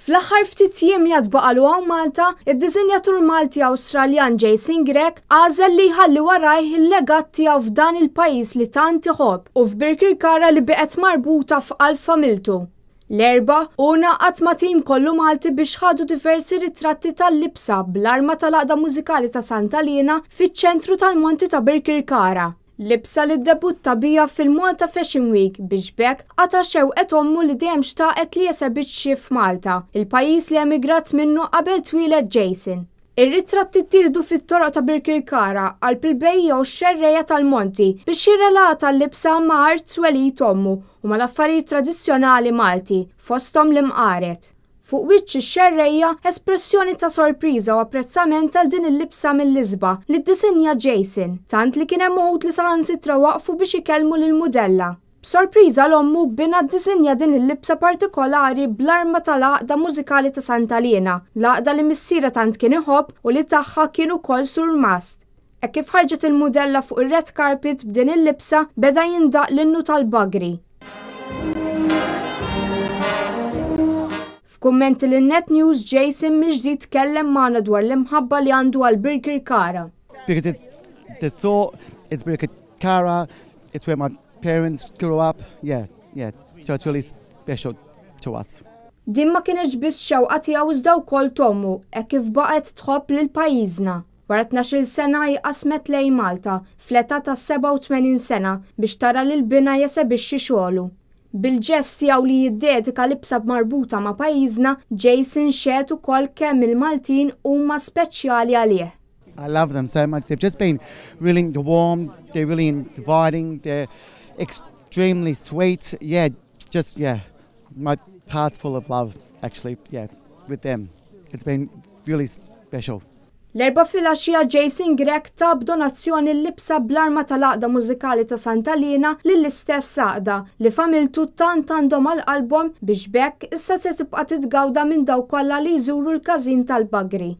Fl-aħħar ftit jiem li għad baqalu hawn Malta, id-disinjatur Malti Awstraljan Jason Grech għażel li jħalli warajh il-legat tiegħu f'dan il-pajjiż li tant iħobb u f'Birkirkara li baqgħet marbuta f'qalb familtu. L-Erbgħa, hu ngħaqad ma' tim kollu Malti biex ħadu diversi ritratti tal-libsa bl-arma tal-Għaqda Mużikali ta' Santa Liena fiċ-ċentru tal-Monti ta' Birkirkara. Libsa li ddebutta biha fil-Malta Fashion Week biex b'hekk qata' xewqet ommu li dejjem xtaqet li jesebixxi f'Malta, il-pajjiż li emigrat minnu qabel twieled Jason. Ir-ritratti ttieħdu fit-toroq ta' Birkirkara, qalb il-bejjiegħa u x-xerrejja tal-monti biex jirrelata l-libsa ma' art twelid ommu u mal-affarijiet tradizzjonali Malti, fosthom l-imqaret. Fuq wiċċ ix-xerrejja, espressjoni ta' sorpriża u apprezzament għal din il-libsa mill-isbaħ li ddisinja Jason, tant li kien hemm uħud li saħansitra waqfu biex ikellmu lill-mudella. B'sorpriża għal ommu, binha ddisinja din il-libsa partikolari bl-arma tal-Għaqda Mużikali ta' Santa Liena, l-għaqda li missierha tant kien iħobb u li tagħha kien ukoll surmast. Hekk kif ħarġet il-mudella fuq ir-red carpet b'din il-libsa, beda jindaqq l-innu tal-Bagri. F'kummenti lil Net News, Jason mill-ġdid tkellem magħna dwar l-imħabba li għandu għal Birkirkara. Because it's the thought, it's Birkirkara, it's where my parents grew up, yeah, yeah, so it's really special to us. Din ma kinitx biss xewqa tiegħu iżda wkoll t'ommu, hekk kif baqgħet tħobb lil pajjiżna. Wara 12-il sena hi qasmet lejn Malta, fl-età ta' 87 sena, biex tara lil binha jesebixxi xogħlu. Bil-ġest tiegħu li jiddedika libsa marbuta ma' pajjiżna, Jason xehed ukoll kemm il-Maltin huma speċjali għalih. I love them so much. They've just been really warm, they're really inviting, they're extremely sweet. Yeah, just, yeah, my heart's full of love, actually, yeah, with them. It's been really special. L-Erbgħa filgħaxija Jason Grech ta b'donazzjoni l-libsa bl-arma tal-Għaqda Mużikali ta' Santa Liena lill-istess għaqda li familtu tant għandhom għal qalbhom biex b'hekk issa se tibqa' titgawda minn dawk kollha li jżuru l-każin tal-Bagri.